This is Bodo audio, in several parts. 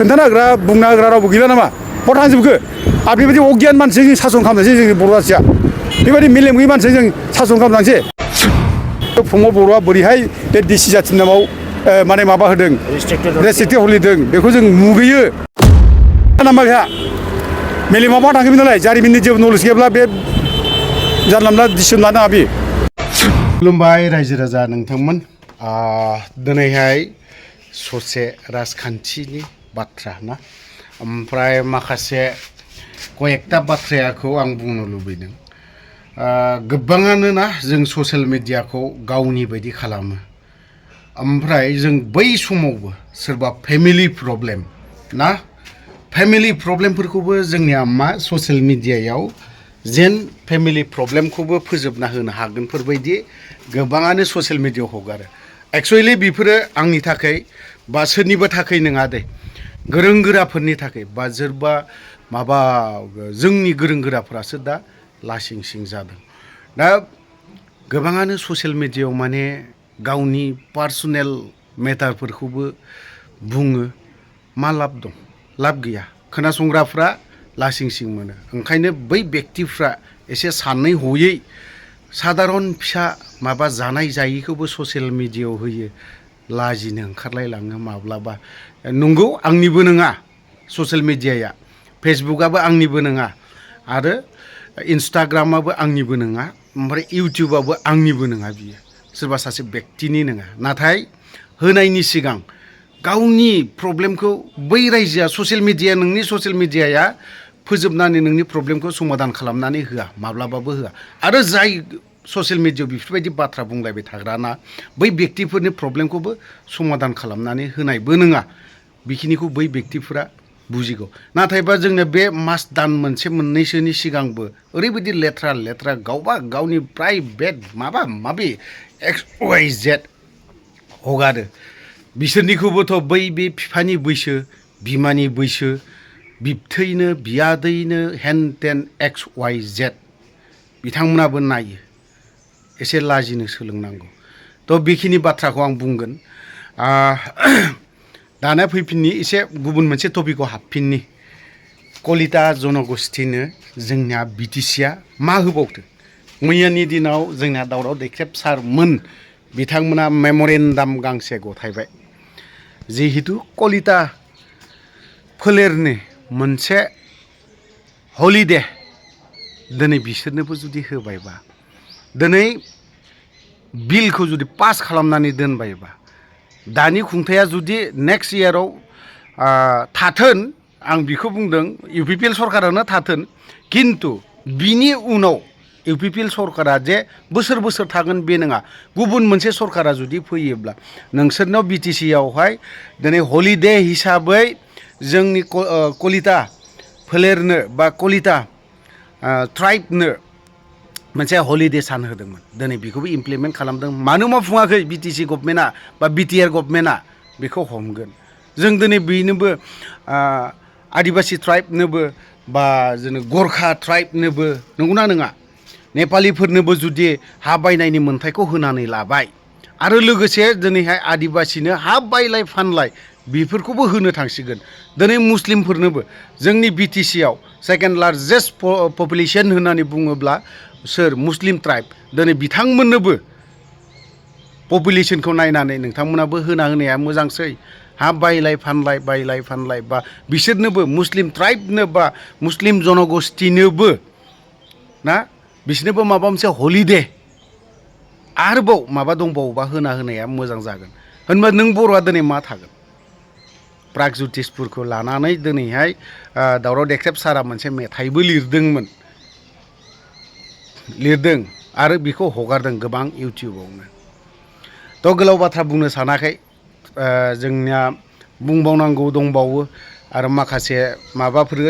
खोन्थानो हाग्रा बुंनो हाग्रा रावबो गैला नामा बहा थांजोबखो आरो बेबायदि अगियान मानसिजों जों सासन खालामनोसै जोंनि बर' जाथिया बेबायदि मेलेम गैयै मानसिजों जों सासन खालामनोसै फंबाय बर'आ बोरैहाय बे डिसि जाथिनि नामाव माने माबा होदों रेस्ट्रिक्टेड हलिदों बेखौ जों मुगैयो नामा बेहा मेलेमाव मा थांखोमोन नालाय जारिमिननि जेबो नलेज गैयाब्ला बे जानला मोनला डिसिसन लानो हाबि खुलुमबाय रायजो राजा नोंथांमोन दिनैहाय ससे राजखान्थिनि बाथ्रा ना ओमफ्राय माखासे कयेकटा बाथ्राखौ आं बुंनो लुबैदों गोबाङानो ना जों ससियेल मिडियाखौ गावनि बायदि खालामो ओमफ्राय जों बै समावबो सोरबा फेमिलि प्रब्लेम ना फेमिलि प्रब्लेमफोरखौबो जोंनिया मा ससियेल मिडियायाव जेन फेमिलि प्रब्लेमखौबो फोजोबना होनो हागोनफोरबायदि गोबाङानो ससियेल मिडियायाव हगारो एक्सुवेलि बेफोरो आंनि थाखाय बा सोरनिबा थाखाय नङा दे गोरों गोराफोरनि थाखाय बा सोरबा माबा जोंनि गोरों गोराफोरासो दा लासिं सिं जादों दा गोबाङानो ससियेल मिडियायाव माने गावनि पार्सनेल मेटारफोरखौबो बुङो मा लाब दं लाब गैया खोनासंग्राफ्रा लासिं सिं मोनो ओंखायनो बै बेक्तिफ्रा एसे सानै हयै सादारन फिसा माबा जानाय जायैखौबो ससियेल मिडियायाव होयो लाजिनो ओंखारलायलाङो माब्लाबा नंगौ आंनिबो नङा ससियेल मिडियाया फेसबुकआबो आंनिबो नङा आरो इन्सटाग्रामाबो आंनिबो नङा ओमफ्राय इउटुबाबो आंनिबो नङा बियो सोरबा सासे बेक्तिनि नङा नाथाय होनायनि सिगां गावनि प्रब्लेमखौ बै रायजोआ ससियेल मिडिया नोंनि ससियेल मिडियाया फोजोबनानै नोंनि प्रब्लेमखौ समाधान खालामनानै होआ माब्लाबाबो होआ आरो जाय ससियेल मिडियायाव बेफोरबायदि बाथ्रा बुंलायबाय थाग्राना बै बेक्तिफोरनि प्रब्लेमखौबो समाधान खालामनानै होनायबो नङा बेखिनिखौ बै बेक्तिफोरा बुजिगौ नाथायबा जोंनो बे मास दान मोनसे मोननैसोनि सिगांबो ओरैबायदि लेथ्रा लेथ्रा गावबा गावनि प्राइभेट माबा माबि एक्स वाइ जेड हगारो बिसोरनिखौबोथ' बै बे बिफानि बैसो बिमानि बैसो बिबथैनो बियादैनो हेन टेन एक्स वाइ जेड बिथांमोनाबो नायो एसे लाजिनो सोलोंनांगौ थ' बेखिनि बाथ्राखौ आं बुंगोन दाना फैफिननि एसे गुबुन मोनसे टपिकआव हाबफिननि कलिता जनगोष्ठीनो जोंनिया बिटिसिया मा होबावदों मैयानि दिनाव जोंना दावराव दैख्रेब सारमोन बिथांमोना मेम'रेन्डाम गांसे गथायबाय जिहेतु कलिता फोलेरनि मोनसे हलिडे दिनै बिसोरनोबो जुदि होबायबा दिनै बिलखौ जुदि पास खालामनानै दोनबायबा दानि खुंथाया जुदि नेक्स्ट इयाराव थाथोन आं बेखौ बुंदों इउपिपिएल सरकारानो थाथोन खिन्थु बिनि उनाव इउपिपिएल सरकारा जे बोसोर बोसोर थागोन बे नङा गुबुन मोनसे सरकारा जुदि फैयोब्ला नोंसोरनाव बिटिसियावहाय दिनै हलिडे हिसाबै जोंनि कलिता फोलेरनो बा कलिता ट्राइबनो मोनसे हलिडे सान होदोंमोन दिनै बेखौबो इमप्लिमेन्ट खालामदों मानो मावफुङाखै बिटिसि गभर्नमेन्टआ बा बिटिआर गभर्नमेन्टआ बेखौ हमगोन जों दिनै बेनोबो आदिबासि ट्राइबनोबो बा जोङो गरखा ट्राइबनोबो नंगौना नङा नेपालिफोरनोबो जुदि हा बायनायनि मोन्थायखौ होनानै लाबाय आरो लोगोसे दिनैहाय आदिबासिनो हा बायलाय फानलाय बेफोरखौबो होनो थांसिगोन दिनै मुस्लिमफोरनोबो जोंनि बिटिसियाव सेकेन्ड लार्जेस्ट पपुलेसन होननानै बुङोब्ला सोर मुस्लिम ट्राइब दिनै बिथांमोननोबो पपुलेसनखौ नायनानै नोंथांमोनाबो होनाया मोजांसै हा बायलाय फानलाय बा बिसोरनोबो मुस्लिम ट्राइबनो बा मुस्लिम जनगोष्ठीनोबो ना बिसोरनोबो माबा मोनसे हलिडे आरोबाव माबा दंबावोबा होनाया मोजां जागोन होनबा नों बर'आ दिनै मा थागोन प्रागज्यतिसफोरखौ लानानै दिनैहाय दावराव देख्रेब सारा मोनसे मेथाइबो लिरदों आरो बेखौ हगारदों गोबां इउटिउबावनो थ' गोलाव बाथ्रा बुंनो सानाखै जोंनिया बुंबावनांगौ दंबावो आरो माखासे माबाफोर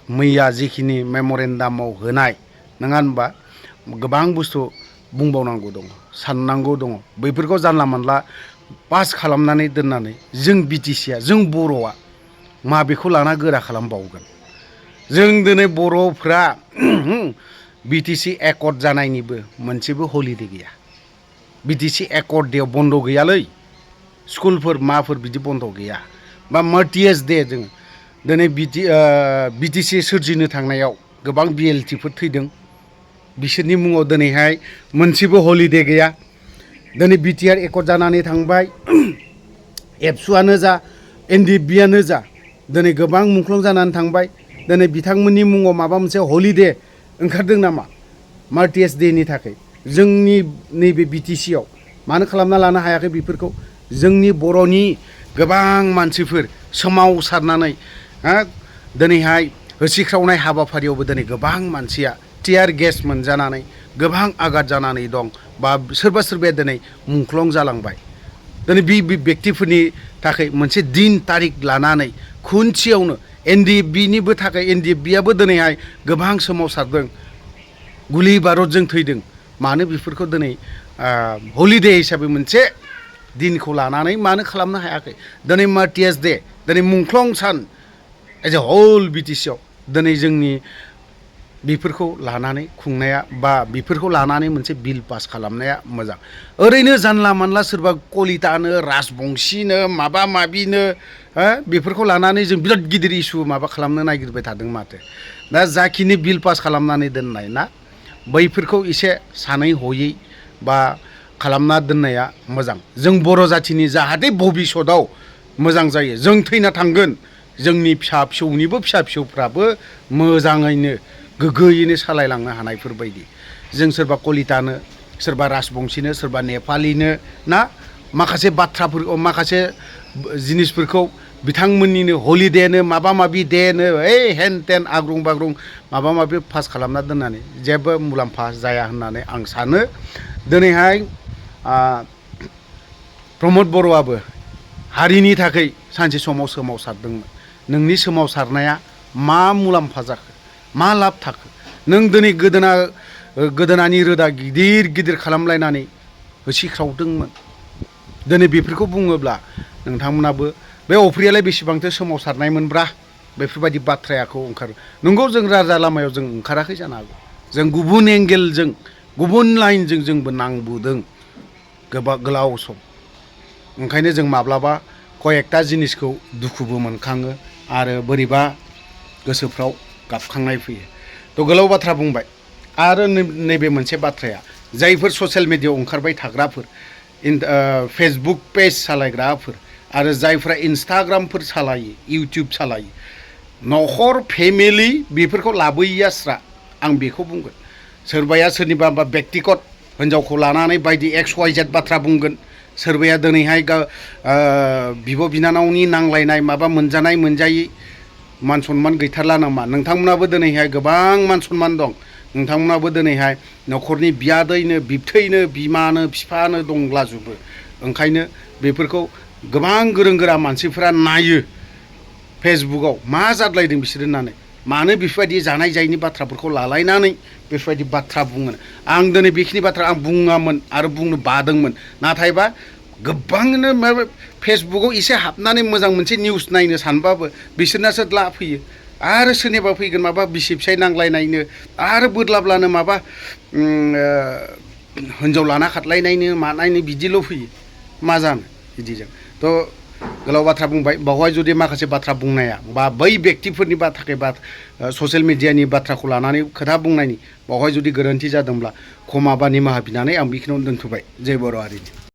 मैया जिखिनि मेम'रेन्डामाव होनाय नङा होनबा गोबां बुस्थु बुंबावनांगौ दङ साननांगौ दङ बैफोरखौ जानला मोनला पास खालामनानै दोननानै जों बिटिसिया जों बर'आ माबेखौ लाना गोरा खालामबावगोन जों दिनै बर'फ्रा बिटिसि एकर्ड जानायनिबो मोनसेबो हलिडे गैया बिटिसि एकर्ड देयाव बन्द' गैयालै स्कुलफोर माफोर बिदि बन्द' गैया बा मार्टियार्स डे जोङो दिनै बिटिसि सोरजिनो थांनायाव गोबां बिएलटिफोर थैदों बिसोरनि मुङाव दिनैहाय मोनसेबो हलिडे गैया दिनै बिटिआर एकर्ड जानानै थांबाय एबसुआनो जा एनडिएफबिआनो जा दिनै गोबां मुंख्लं जानानै थांबाय दिनै बिथांमोननि मुङाव माबा मोनसे हलिडे ओंखारदों नामा मार्टियार्स डेनि थाखाय जोंनि नैबे बिटिसिआव मानो खालामना लानो हायाखै बेफोरखौ जोंनि बर'नि गोबां मानसिफोर सोमावसारनानै दिनैहाय होसिख्रावनाय हाबाफारियावबो दिनै गोबां मानसिया टियार गेस मोनजानानै गोबां आघात जानानै दं बा सोरबा सोरबाया दिनै मुंख्लं जालांबाय दिनै बे बेक्तिफोरनि थाखाय मोनसे दिन तारिख लानानै खुनसेयावनो एनडिएफबिनिबो थाखाय एनडिएफबिआबो दिनैहाय गोबां सोमावसारदों गुलि बारुदजों थैदों मानो बेफोरखौ दिनै हलिडे हिसाबै मोनसे दिनखौ लानानै मानो खालामनो हायाखै दिनै मार्टियार्स डे दिनै मुंख्लं सान एज ए हल बिटिसिआव दिनै जोंनि बेफोरखौ लानानै खुंनाया बा बेफोरखौ लानानै मोनसे बिल पास खालामनाया मोजां ओरैनो जानला मानला सोरबा कलितानो राजबंसिनो माबा माबिनो बेफोरखौ लानानै जों बिराद गिदिर इसु माबा खालामनो नागिरबाय थादों माथो दा जाखिनि बिल पास खालामनानै दोननाय ना बैफोरखौ एसे सानै हयै बा खालामना दोननाया मोजां जों बर' जाथिनि जाहाथे भबिसतआव मोजां जायो जों थैना थांगोन जोंनि फिसा फिसौनिबो फिसा फिसौफ्राबो मोजाङैनो गोग्गोयैनो सालायलांनो हानायफोरबायदि जों सोरबा कलितानो सोरबा राजबंसिनो सोरबा नेपालिनो ना माखासे बाथ्राफोरखौ माखासे जिनिसफोरखौ बिथांमोननिनो हलिडेनो माबा माबि डेनो हेन टेन आग्रुं बाग्रुं माबा माबि पास खालामना दोननानै जेबो मुलाम्फा जाया होननानै आं सानो दिनैहाय प्रमद बर'आबो हारिनि थाखाय सानसे समाव सोमावसारदोंमोन नोंनि सोमावसारनाया मा मुलाम्फा जाखो मा लाब थाखो नों दिनै गोदोनानि रोदा गिदिर गिदिर खालामलायनानै होसिख्रावदोंमोन दिनै बेफोरखौ बुङोब्ला नोंथांमोनाबो बे अफ्रियालाय बेसेबांथो सोमावसारनायमोनब्रा बेफोरबायदि बाथ्रायाखौ ओंखारो नंगौ जों राजा लामायाव जों ओंखाराखै जानो हागौ जों गुबुन एंगेलजों गुबुन लाइनजों जोंबो नांबोदों गोलाव सम ओंखायनो जों माब्लाबा कयेकथा जिनिसखौ दुखुबो मोनखाङो आरो बोरैबा गोसोफ्राव गाबखांनाय फैयो थ' गोलाव बाथ्रा बुंबाय आरो नैबे मोनसे बाथ्राया जायफोर ससियेल मिडियायाव ओंखारबाय थाग्राफोर फेसबुक पेज सालायग्राफोर आरो जायफ्रा इन्सटाग्रामफोर सालायो इउटिउब सालायो न'खर फेमिलि बेफोरखौ लाबोयैया स्रा आं बेखौ बुंगोन सोरबाया सोरनिबा बेक्तिगत हिन्जावखौ लानानै बायदि XYZ बाथ्रा बुंगोन सोरबाया दिनैहाय बिब' बिनानावनि नांलायनाय माबा मोनजानाय मोनजायै मान सनमान गैथारला नामा नोंथांमोनाबो दिनैहाय गोबां मान सनमान दं नोंथांमोनाबो दिनैहाय न'खरनि बियादैनो बिबथैनो बिमानो बिफानो दंलाजोबो ओंखायनो बेफोरखौ गोबां गोरों गोरा मानसिफोरा नायो फेसबुकआव मा जादलायदों बिसोर होननानै मानो बेफोरबायदि जानाय जायैनि बाथ्राफोरखौ लालायनानै बेफोरबायदि बाथ्रा बुङो आं दिनै बेखिनि बाथ्रा आं बुङामोन आरो बुंनो बादोंमोन नाथायबा गोबांनो फेसबुकआव एसे हाबनानै मोजां मोनसे निउस नायनो सानबाबो बिसोरनासो लाफैयो आरो सोरनिबा फैगोन माबा बिसि फिसाय नांलायनायनो आरो बोदलाब्लानो माबा हिन्जाव लाना खारलायनायनो मानायनो बिदिल' फैयो मा जानो बिदिजों थ' गोलाव बाथ्रा बुंबाय बावहाय जुदि माखासे बाथ्रा बुंनाया बा बै बेक्तिफोरनि थाखाय बा ससियेल मिडियानि बाथ्राखौ लानानै खोथा बुंनायनि बावहाय जुदि गोरोन्थि जादोंब्ला क्षमा बा निमाहा बिनानै आं बेखिनियावनो दोनथ'बाय जय बर' हारिनि